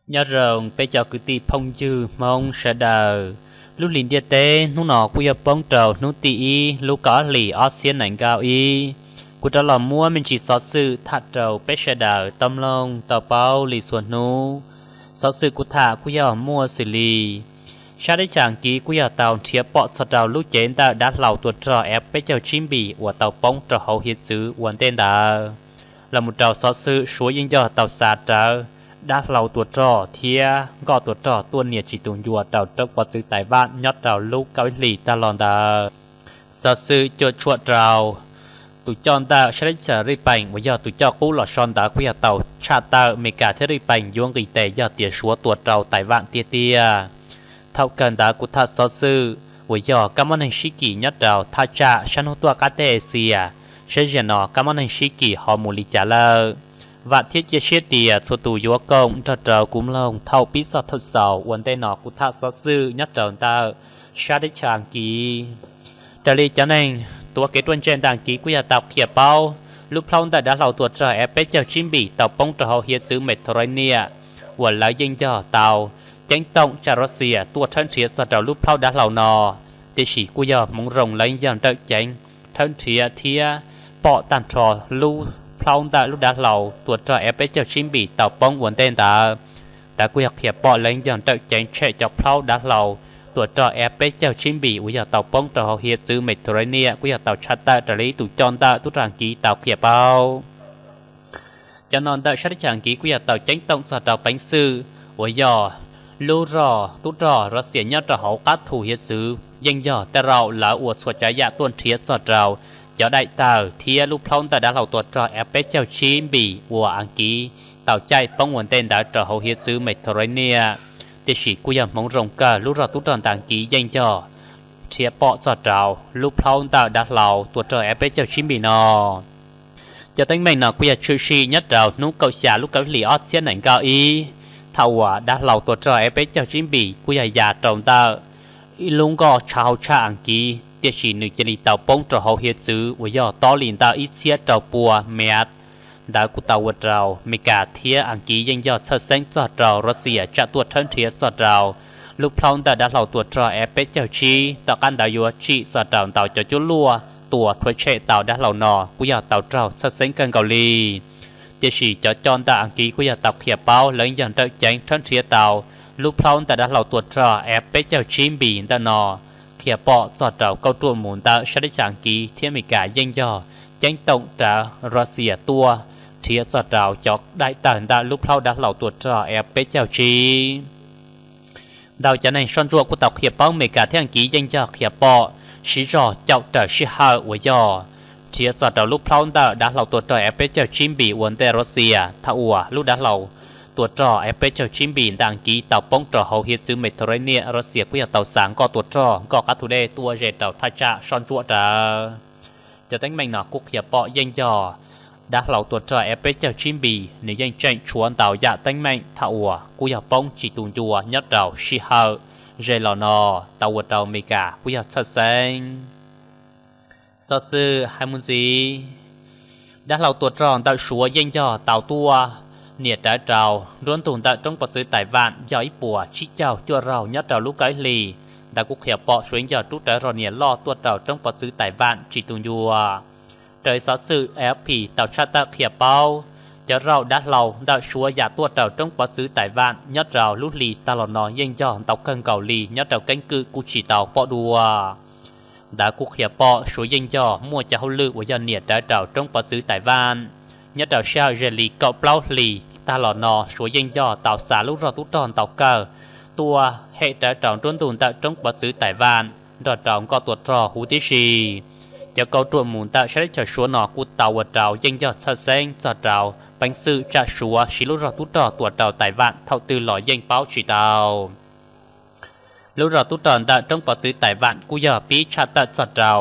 Nyob zoo peb cov kwv tij phooj ywg Hmoob sawv daws, lub hlis ntiaj teb hnub no kuj yog poob rau hnub tim ib lub kaum ob hlis ob txhiab nees nkaum ib. Kuv rov los muab me ntsis xov xwm tham rau peb sawv daws tau mloog tau paub li txhua hnub. Xov xwm kuv tham kuj yog muaj xws li sab teb chaws Askiv kuj yog tau nrhiav pom txog rau lub cev ntawm dav hlau tua rog F peb caug tsib B uas tau poob rau hauv hiav txwv ua ntej ntawd. Los mus rau xov xwm Suav yeej yog tau xa rawv dav hlau tua rog thiab nkoj tua rog tuaj nias tsis tus ncua rau roob pov txwv Taiwan nyob rau lub kaum ib hlis tag los ntawd. Xov xwm cuam tshuam rau tus coj ntawm sab teb chaws Zij Pees uas yog tus coj qub los so ntawd kuj yog tau tshaj tawm Amelikas thiab Zij Pees yuav nqis tes yog tias Suav tua rau Taiwan tiag tiag. Thaum kawg ntawd kuv tham xov xwm uas yog kab mob neeg sib kis nyob rau thaj tsam sab hnub tuaj qab teb Axias, saib zaum no kab mob neeg sib kis ho mus li cas lawm. Vam thiab cia siab tias txhua tus yuav koom nrog rau kuv mloog thaum pib txog thaum xaus ua ntej no kuv tham xov xwm nyob rau ntawm sab teb chaws Askiv. Raws li cov neeg tuav kev ruaj ntseg ntawm Askiv kuj yog tau qhia paub, lub plhaub ntawm dav hlau tua rog F peb caug tsib B tau poob rau hauv hiav txwv Mediterranean uas lawv yeej yog tau ceeb toom tsam Russia tuaj tshawb nrhiav txog rau lub plhaub dav hlau no, tiam sis kuj yog hmoov zoo lawv yog nrawm ceev tshawb nrhiav thiab pom tag nrho lub plhaub ntawm lub dav hlau tua rog F peb caug tsib B tau poob ua ntej ntawd. Ntawd kuj yog qhia pom lawv yog nrawm ceev tshem cov plhaub dav hlau tua rog F peb caug tsib B uas yog tau poob rau hauv hiav txwv Mediterranean kuj yog tau tshaj tawm raws li ib tus coj ntawm tub rog Askiv tau qhia paub. Cov no ntawm sab teb chaws Askiv kuj yog tau ceeb toom txog rau peev xwm uas yog lub rog tub rog Russia nyob rau hauv qab thu hiav txwv yeej yog tej zaum lawv ua txhua tsav yam tuaj nrhiav txog rau cov daim tawg thiab lub plhaub ntawm dav hlau tua rog F peb caug tsib B uas Askiv tau caij poob ua ntej ntawd rau hauv hiav txwv Mediterranean. Tiam sis kuj yog hmoov zoo kawg lub rog tub rog ntawm Askiv yeej yog nrhiav pom txog rau lub plhaub ntawm dav hlau tua rog F peb caug tsib B no. Cov teeb meem no kuj yog tshwm sim nyob rau hnub kaum xya lub kaum ib hlis ob txhiab nees nkaum ib, thaum uas dav hlau tua rog F peb caug tsib B kuj yog ya rau ntawm ib lub nkoj tshav hauv tshaj Askiv, tiam sis nws cia li tau poob rau hauv hiav txwv uas yog tob li ntawm ib txhiab rau pua mev. Ntawd kuj tau ua rau Amelikas thiab Askiv yeej yog txhawj xeeb txog rau Russia tsam tuaj tshawb nrhiav txog rau lub plhaub ntawm dav hlau tua rog F peb caug tsib, tom qab ntawd yuav tsim txog rau ntau cov cuab luaj tua rhuav tshem tau dav hlau no kuj yog tau raug txhawj xeeb kawg nkaus li. Tiam sis cov coj ntawm Askiv kuj yog tau qhia paub lawv yog nrawm ceev tshawb nrhiav tau lub plhaub ntawm dav hlau tua rog F peb caug tsib B ntawm no, qhia pom txog rau kauj ruam mus ntawm sab teb chaws Askiv thiab Amelikas yeej yog ceeb toom rawv Russia tuaj nrhiav txog rau cov daim tawg ntawm lub plhaub dav hlau tua rog F peb caug tsib. Ntau cov neeg soj ntsuam kuj tau qhia paub Amelikas thiab Askiv yeej yog qhia pom siv zog caum raws sij hawm uas yog nrhiav txog rau lub plhaub ntawm dav hlau tua rog F peb caug tsib B ua ntej Russia thaum uas lub dav hlau tua rog F peb caug tsib B ntawm Askiv tau poob rau hauv hiav txwv Mediterranean, Russia kuj yog tau xa nkoj tua rog nkoj qab thu dej tuaj ze rau thaj tsam soj ntsuam rawv. Cov teeb meem no kuj qhia pom yeej yog dav hlau tua rog F peb caug tsib B nws yeej tseem tshuav ntau yam teeb meem thaum uas kuj yog poob tsis tu ncua nyob rau sij hawm ze los no, tau ua rau Amelikas kuj yog txhawj xeeb. Xov xwm hais mus ntxiv, dav hlau tua rog ntawm Suav yeej yog tau tuaj nias rawv rau nruab ntug ntawm roob pov txwv Taiwan yog ib puas tsib caug cuaj raug nyob rau lub kaum ib hlis. Ntawd kuj qhia pom Suav yeej yog rub rawv rog nias loj tuaj rau roob pov txwv Taiwan tsis tu ncua. Raws li xov xwm A F P tau tshaj tawm qhia paub, cov raug dav hlau ntawm Suav ya tuaj rau roob pov txwv Taiwan nyob rau lub hlis tag los no yeej yog ntau kawg nkaus li nyob rau keeb kwm kuj tsis tau pom dua. Ntawd kuj qhia pom Suav yeej yog muaj cov hauj lwm uas yog nias rawv rau roob pov txwv Taiwan. Nyob rau sij hawm ze li kaum plaub hlis tag los no Suav yeej yog tau xa lub rog tub rog ntau kawg tuaj hem rawv rau nruab ntug ntawm roob pov txwv Taiwan nrog rau nkoj tua rog huv tib si. Cov kauj ruam mus ntawm sab teb chaws Suav no kuj tau ua rau yeej yog txhawj xeeb txog rau peev xwm tsam Suav siv lub rog tub rog tua rau Taiwan thaum twg los yeej paub tsis tau. Lub rog tub rog ntawm roob pov txwv Taiwan kuj yog pib tshaj tawm txog rau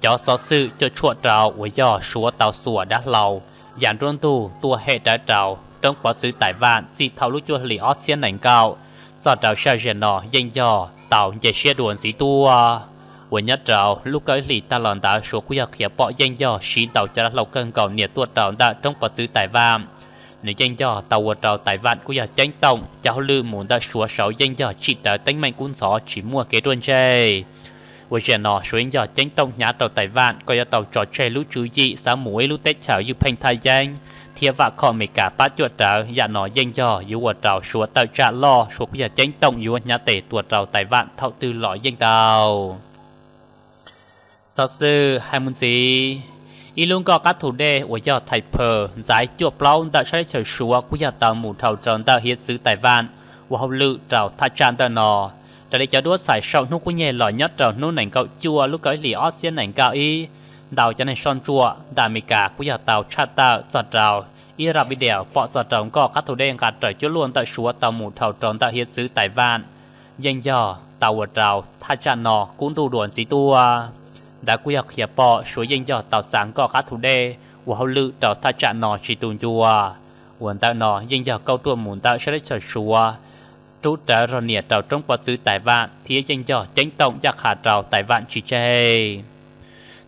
cov xov xwm cuam tshuam rau uas yog Suav tau xuas dav hlau ya nruab ntug tuaj hem rawv rau roob pov txwv Taiwan txij thaum lub cuaj hlis ob txhiab nees nkaum txog rau sij hawm no yeej yog tau nce siab dua ntxiv tuaj. Uas nyob rau lub kaum ib hlis tag los ntawd Suav kuj yog qhia pom yeej yog siv ntau cov dav hlau kawg nkaus nias tuaj rau ntawm roob pov txwv Taiwan. Nws yeej yog tau ua rau Taiwan kuj yog ceeb toom cov hauj lwm mus ntawm Suav saud yeej yog tsim rawv teeb meem kub ntxhov tsis muaj kev ruaj ntseg. Ua ziag no Suav yeej yog ceeb toom hnyav rau Taiwan kom yuav tau tso tseg lub tswv yim xav mus ib lub teb chaws ywj pheej thaj yeeb thiab vam khom Amelikas pab cuam rawv. Yam no yeej yog yuav ua rau Suav tawm tsam loj, Suav kuj yog ceeb toom yuav hnyav tes tua rau Taiwan thaum twg los yeej tau. Xov xwm hais mus ntxiv, ib lub nkoj qab thu dej uas yog Thai Pearl ntxaiv cuaj plaub ntawm sab teb chaws Suav kuj yog tau mus dhau rau ntawm hiav txwv Taiwan ua hauj lwm rau thaj tsam ntawm no. Raws li cov duab txhais saum hnub qub nyeg los nyob rau hnub nees nkaum cuaj lub kaum ib hlis ob txhiab nees nkaum ib, ntau cov neeg soj ntsuam ntawm Amelikas kuj yog tau tshaj tawm txog rau ib rab video pom txog rau nkoj qab thu dej nqa raws cuab luaj ntawm Suav tau mus dhau rau ntawm hiav txwv Taiwan, yeej yog tau ua rau thaj tsam no kub ntuj dua ntxiv tuaj. Ntawd kuj yog qhia pom Suav yeej yog tau xa nkoj qab thu dej ua hauj lwm rau thaj tsam no tsis tu ncua. Uas ntawm no yeej yog kauj ruam mus ntawm sab teb chaws Suav rub rawv rog niam rau roob pov txwv Taiwan thiab yeej yog ceeb toom ncaj qha rau Taiwan tsis tseg.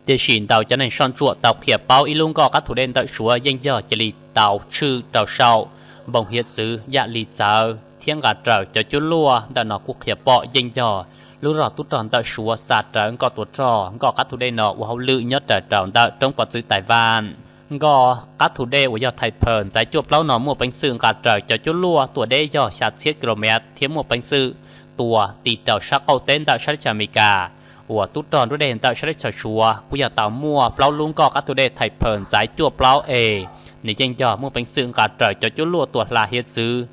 Tiam sis ntau cov neeg soj ntsuam tau qhia paub ib lub nkoj qab thu dej ntawm Suav yeej yog cia li tau tshwm rau saum npoo hiav txwv yam li txawv thiab nqa raws cov cuab luaj. Ntawm no kuj qhia pom yeej yog lub rog tub rog ntawm Suav xa rawv nkoj tua rog nkoj qab thu dej no ua hauj lwm nyob raws rau ntawm roob pov txwv Taiwan. Nkoj qab thu dej uas yog Thai Pearl ntxaiv cuaj plaub no muaj peev xwm nqa raws cov cuab luaj tua deb yog xya txhiab kilomev thiab muaj peev xwm tua ti rau sab qaum teb ntawm sab teb chaws Amelikas. Uas tub rog nruab dej ntawm sab teb chaws Suav kuj yog tau muaj plaub lub nkoj qab thu dej Thai Pearl ntxaiv cuaj plaub es nws yeej yog muaj peev xwm nqa raws cov cuab luaj tua hla hiav txwv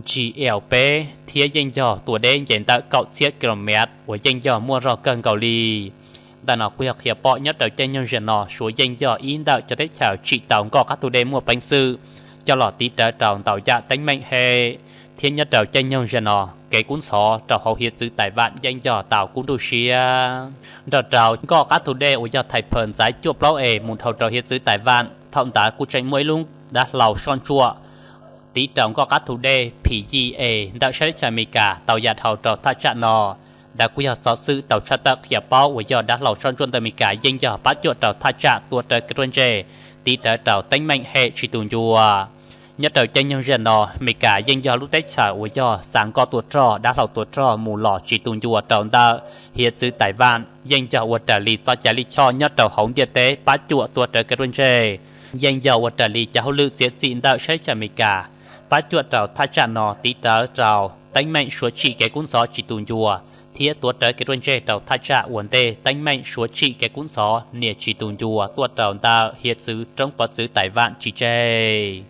G L peb thiab yeej yog tua deb nce ntawm kaum txhiab kilomev uas yeej yog muaj zog kawg nkaus li. Ntawm no kuj yog qhia pom nyob rau caij nyoog zaum no Suav yeej yog ib ntawm cov teb chaws tsim tau nkoj qab thu dej muaj peev xwm coj los tiv rawv rau ntau yam teeb meem hem, thiab nyob rau caij nyoog zaum no kev kub ntxhov rau hauv hiav txwv Taiwan yeej yog tau kub nruj siab. Nrog rau nkoj qab thu dej uas yog Thai Pearl ntxaiv cuaj plaub es mus dhau rau hiav txwv Taiwan, thaum ntawd kuj tseem muaj ib lub dav hlau soj ntsuam tiv rau nkoj qab thu dej P G A ntawm sab teb chaws Amelikas tau ya dhau rau thaj tsam no. Ntawd kuj yog xov xwm tau tshaj tawm qhia paub uas yog dav hlau soj ntsuam ntawm Amelikas yeej yog pab cuam rau thaj tsam tua rawv kev ruaj ntseg, tiv rawv rau teeb meem hem tsis tu ncua. Nyob rau caij nyoog zaum no Amelikas yeej yog lub teb chaws uas yog xa nkoj tua rog dav hlau tua rog mus los tsis tu ncua rau ntawm hiav txwv Taiwan, yeej yog ua raws li txoj cai lij choj nyob rau hauv ntiaj teb pab cuam tua rawv kev ruaj ntseg, yeej yog ua raws li cov hauj lwm txiav txim ntawm sab teb chaws Amelikas pab cuam rau thaj tsam no tiv rawv rau teeb meem suav tsim kev kub ntxhov tsis tu ncua, thiab tuav rawv kev ruaj ntseg rau thaj tsam ua ntej teeb meem suav tsim kev kub ntxhov niaj tsis tu ncua tuaj rau ntawm hiav txwv roob pov txwv Taiwan tsis tseg.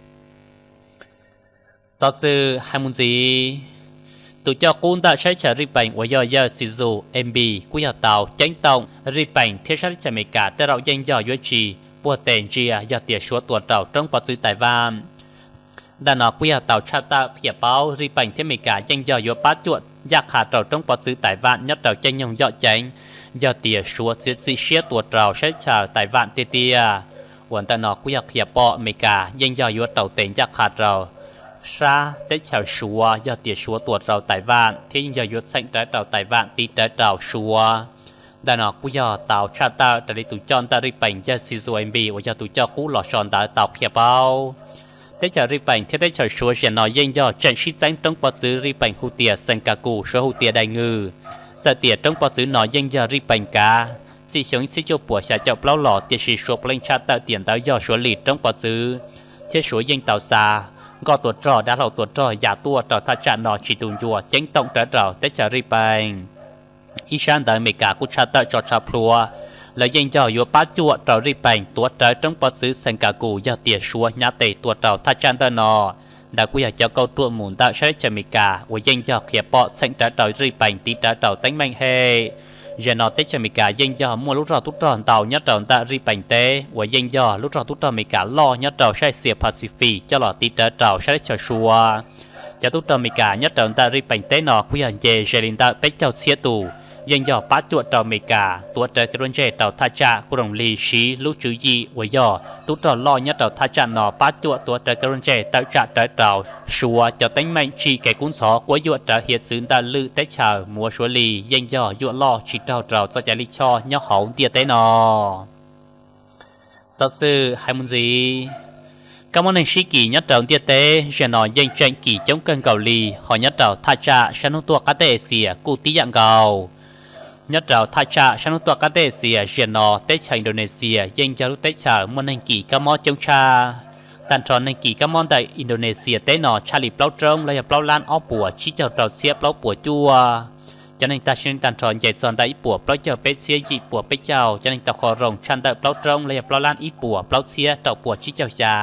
Xov xwm hais mus ntxiv, tus coj qub ntawm sab teb chaws Zij Pees uas yog yawg Shinzo Abe kuj yog tau ceeb toom Zij Pees thiab sab teb chaws Amelikas tej zaum yeej yog yuav tsis puag tes ntsia yog tias suav tua rau roob pov txwv Taiwan. Ntawm no kuj yog tau tshaj tawm qhia paub Zij Pees thiab Amelikas yeej yog yuav pab cuam ncaj qha rau roob pov txwv Taiwan nyob rau caij nyoog yom ceev yog tias suav txiav txim siab tua rau sab teb chaws Taiwan tiag tiag. Uas ntawm no kuj yog qhia pom Amelikas yeej yog yuav rau tes ncaj qha rau sab teb chaws suav yog tias suav tua rau Taiwan thiab yeej yog yuav txheem rawv rau Taiwan tiv rawv rau suav. Ntawm no kuj yog tau tshaj tawm raws li tus coj ntawm Zij Pees yawg Shinzo Abe uas yog tus coj qub los so ntawd tau qhia paub. Teb chaws Zij Pees thiab teb chaws suav zaum no yeej yog tseem sib txeeb roob pov txwv Zij Pees hu tias Senkaku, suav hu tias Dai Ngw. Txawm tias roob pov txwv no yeej yog Zij Pees kav txij xyoo ib txhiab cuaj puas xya caum plaub los tiam sis suav puav leej tshaj tawm tias ntawd yog suav li roob pov txwv, thiab suav yeej tau xa nkoj tua rog dav hlau tua rog ya tuaj rau thaj tsam no tsis tu ncua ceeb toom rawv rau teb chaws Zij Pees. Ib sab ntawd Amelikas kuj tshaj tawm tso tshav plhuav, lawv yeej yog yuav pab cuam rau Zij Pees tuav rawv roob pov txwv Senkaku yog tias suav hnyav tes tua rau thaj tsam ntawm no. Ntawd kuj yog cov kauj ruam mus ntawm sab teb chaws Amelikas uas yeej yog qhia pom txheem rawv rau Zij Pees tiv rawv rau teeb meem hem. Zaum no teb chaws Amelikas yeej yog muaj lub rog tub rog ntau nyob rau ntawm Zij Pees teb uas yeej yog lub rog tub rog Amelikas loj nyob rau sab Asia Pacific coj los tiv rawv rau sab teb chaws suav. Cov tub rog Amelikas nyob rau ntawm Zij Pees teb no kuj yog nce ze li ntawm peb caug txhiab tus, yeej yog pab cuam rau Amelikas tuav rawv kev ruaj ntseg rau thaj tsam kuj zoo li siv lub tswv yim uas yog tub rog loj nyob rau thaj tsam no pab cuam tuav rawv kev ruaj ntseg tawm tsam rawv rau suav cov teeb meem tsim kev kub ntxhov quab yuam rawv hiav txwv ntawm lwm teb chaws mus ua suav li yeej yog yuam loj tsis raug rau txoj cai lij choj nyob hauv ntiaj teb no. Xov xwm hais mus ntxiv, Kab mob neeg sib kis nyob rau ntiaj teb zaum no yeej tseem kis coob kawg nkaus li, ho nyob rau thaj tsam sab hnub tuaj qab teb Axias kuj tib yam nkaus. Nyob rau thaj tsam sab hnub tuaj qab teb Axias zaum no teb chaws Indonesia yeej yog lub teb chaws muaj neeg kis kab mob coob tshaj. Tag nrho neeg kis kab mob ntawm Indonesia teb no tshaj li plaub roob los yog plaub lab ob puas tsib caug rau txhiab plaub puas cuaj. Cov neeg tag sim neej tag nrho nce txog ntawm ib puas plaub caug peb txhiab yim puas peb caug. Cov neeg tau kho zoo tshaj ntawm plaub roob los yog plaub lab ib puas plaub txhiab rau puas tsib caug xya.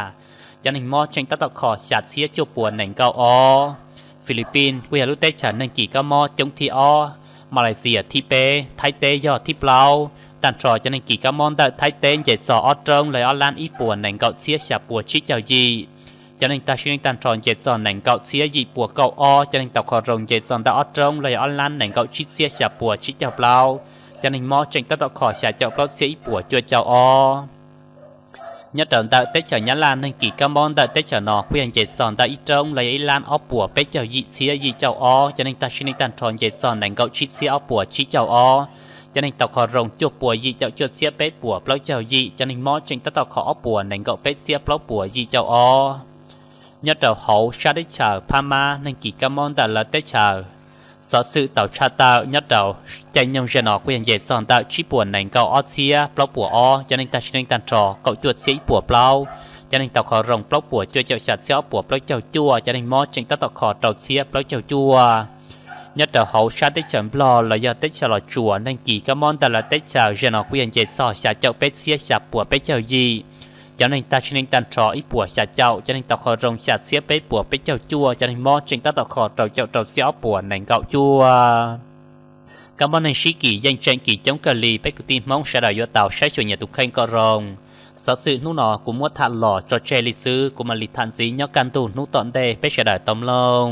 Cov neeg mob tseem tab tom kho xya txhiab cuaj puas nees nkaum ob. Philippines kuj yog lub teb chaws neeg kis kab mob coob thib ob. Malaysia thib peb, Thaib teb yog thib plaub. Tag nrho cov neeg kis kab mob ntawm Thaib teb nce txog ob roob los yog ob lab ib puas nees nkaum txhiab xya puas tsib caug yim. Cov neeg tag sim neej tag nrho nce txog nees nkaum txhiab yim puas kaum ob. Cov neeg tau kho zoo nce txog ntawm ob roob los yog ob lab nees nkaum tsib txhiab xya puas tsib caug plaub. Cov neeg mob tseem tab tom kho xya caum plaub txhiab ib puas cuaj caum ob. Nyob rau ntawm teb chaws Nyab Laj neeg kis kab mob ntawm teb chaws no kuj yog nce txog ntawm ib roob los yog ib lab ob puas peb caug yim txhiab yim caum ob. Cov neeg tag sim neej tag nrho nce txog nees nkaum tsib txhiab ob puas tsib caug ob. Cov neeg tau kho zoo cuaj puas yim caum cuaj txhiab peb puas plaub caug yim. Cov neeg mob tseem tab tom kho ob puas nees nkaum peb txhiab plaub puas yim caum ob. Nyob rau hauv sab teb chaws Phab Mab neeg kis kab mob ntawm lawv teb chaws xov xwm tau tshaj tawm nyob rau caij nyoog zaum no kuj yog nce txog ntawm tsib puas nees nkaum ob txhiab plaub puas ob. Cov neeg tag sim neej tag nrho kaum cuaj txhiab ib puas plaub. Cov neeg tau kho zoo plaub puas cuaj caum xya txhiab ob puas plaub caug cuaj. Cov neeg mob tseem tab tom kho rau txhiab plaub caug cuaj. Nyob rau hauv sab teb chaws Nplog los yog teb chaws Los Tsuas neeg kis kab mob ntawm lawv teb chaws zaum no kuj yog nce txog xya caum peb txhiab xya puas peb caug yim. Cov neeg tag sim neej tag nrho ib puas xya caum. Cov neeg tau kho zoo xya txhiab peb puas peb caug cuaj. Cov neeg mob tseem tab tom kho rau caum rau txhiab ob puas nees nkaum cuaj. Kab mob neeg sib kis yeej tseem kis coob kawg li, peb kwv tij Hmoob sawv daws yuav tau saib xyuas nyias tus kheej kom zoo. Xov xwm hnub no kuv muab tham los tso tseg li xwb, kuv mam li tham ntxiv nyob kaj ntug hnub tom ntej, peb sawv daws tau mloog.